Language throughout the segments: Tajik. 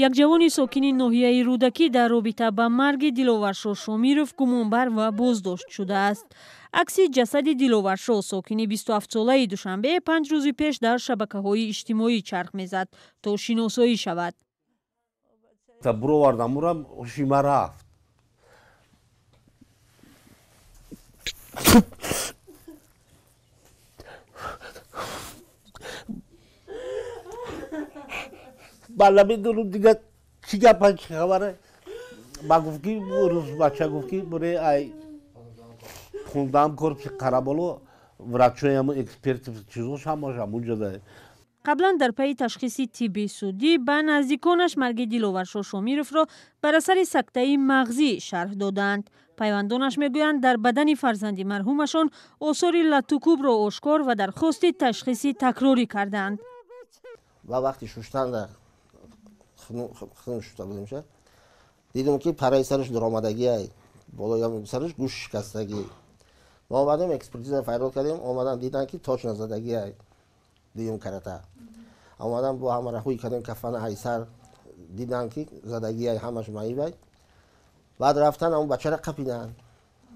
Як ҷавони сокини ноҳияи Рӯдакӣ дар робита ба марги Диловаршо Шомиров гумонбар ва боздошт шудааст. Акси ҷасади Диловаршо, сокини 27-солаи Душанбе, 5 рӯзи пеш дар шабакаҳои иҷтимоӣ чарх мезад, то шиносоӣ шавад. Буровардамурам шима рафт. Ман намедонам дига чӣ гапа, чӣ хабаре. Ба гуфт ки рӯз бача гуфт ки буре ай хундаам корпуси Қараболо врачоям эксперт чизош ҳамаш ҳамунҷо. Қаблан дар пайи ташхиси тибби судӣ ба наздиконаш марги Диловаршо Шомировро бар асари сактаи мағзӣ шарҳ додаанд. Пайвандонаш мегӯянд, дар бадани фарзанди марҳумашон осори латтукӯбро ошкор ва дархости ташхиси такрорӣ кардаанд. Ва вақти шуштанда хун шушта будем, дидем ки параи сараш дуромадагиай, болои сараш гӯш шикастагӣ. Мо омадем, экспертиза файрод кардем, омадан дидан ки точно задагиай дуюм карата. Омадан бо ҳамара ҳуй кардем, кафана ҳайсар дидан ки задагиай, ҳамаш маибай. Баъд рафтан он бачаро қапиданд,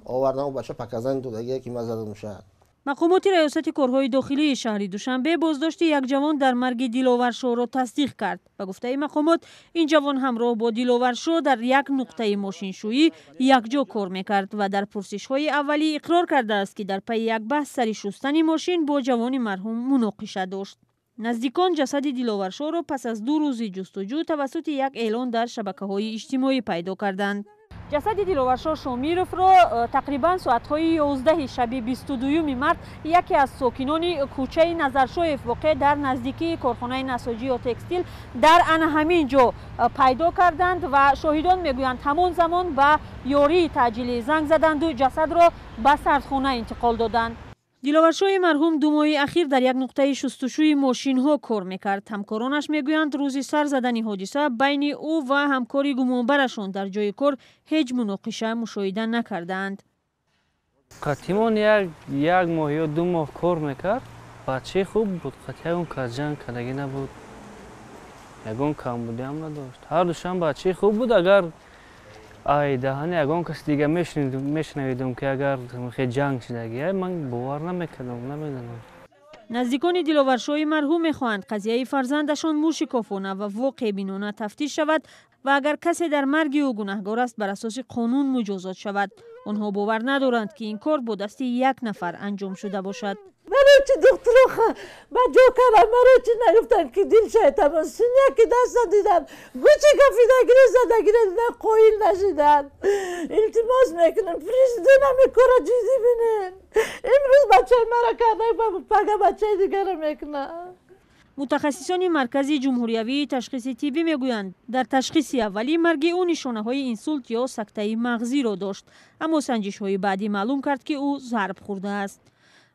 овардан, он бача показания додагие ки ман задам шад. Мақомоти раёсати корҳои дохилии шаҳри Душанбе боздошти як ҷавон дар марги Диловаршоро тасдиқ кард. Ба гуфтаи мақомот, ин ҷавон ҳамроҳ бо Диловаршо дар як нуқтаи мошиншӯӣ якҷо кор мекард ва дар пурсишҳои аввалӣ иқрор кардааст, ки дар пайи як баҳс сари шустани мошин бо ҷавони марҳум муноқиша дошт. Наздикон ҷасади Диловаршоро пас аз 2 рӯзи ҷустуҷӯ тавассути як эълон дар шабакаҳои иҷтимоӣ пайдо карданд. Ҷасади Диловаршо Шомировро тақрибан соатҳои 11 шаби 22 март яке аз сокинони кӯчаи Назаршоев, воқеъ дар наздикии корхонаи насоҷӣ ё текстил, дар ана ҳамин ҷо пайдо карданд ва шоҳидон мегӯянд, ҳамон замон ба ёрии таъҷилӣ занг заданду ҷасадро ба сардхона интиқол доданд. Диловаршои марҳум 2 моҳи ахир дар як нуқтаи шустушӯи мошинҳо кор мекард. Ҳамкоронаш мегӯянд, рӯзи сар задани ҳодиса байни ӯ ва ҳамкори гумонбарашон дар ҷои кор ҳеҷ муноқиша мушоҳида накардаанд. Қатимон як моҳ ё 2 моҳ кор мекард. Бачаи хуб буд, қатъи ягон кас ҷанг кардагӣ набуд, ягон камбудиам надошт. Ҳар душан бачаи хуб буд. Агар ай даҳани ягон кас дига мешунавидум ки агар хе ҷанг шудагӣ, ман бовар намекардам, намедонам. Наздикони Диловаршои марҳум мехоҳанд қазияи фарзандашон мушикофона ва воқеъбинона тафтиш шавад ва агар касе дар марги ӯ гунаҳгор аст, бар асоси қонун муҷозот шавад. Онҳо бовар надоранд, ки ин кор бо дасти як нафар анҷом шуда бошад. Маро чи духтуро ба ҷо кардам, маро чи нагуфтанд ки дил шайтамон синяки даста дидан, гӯчи кафидагиро задагиро дидан, қоил нашидан. Илтимос мекунам, президент ҳами кора ҷиддӣ бинен. Имрӯз бачаи мара карда, пага бачаи дигарро мекунад. Мутахассисони Маркази ҷумҳуриявии ташхиси тиббӣ мегӯянд, дар ташхиси аввалӣ марги ӯ нишонаҳои инсулт ё сактаи мағзиро дошт, аммо санҷишҳои баъдӣ маълум кард, ки ӯ зарб хӯрдааст.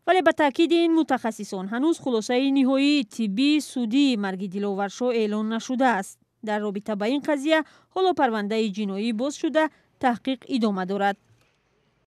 Вале ба таъкиди ин мутахассисон, ҳанӯз хулосаи ниҳоии тиббии судии марги Диловаршо эълон нашудааст. Дар робита ба ин қазия ҳоло парвандаи ҷиноӣ боз шуда, таҳқиқ идома дорад.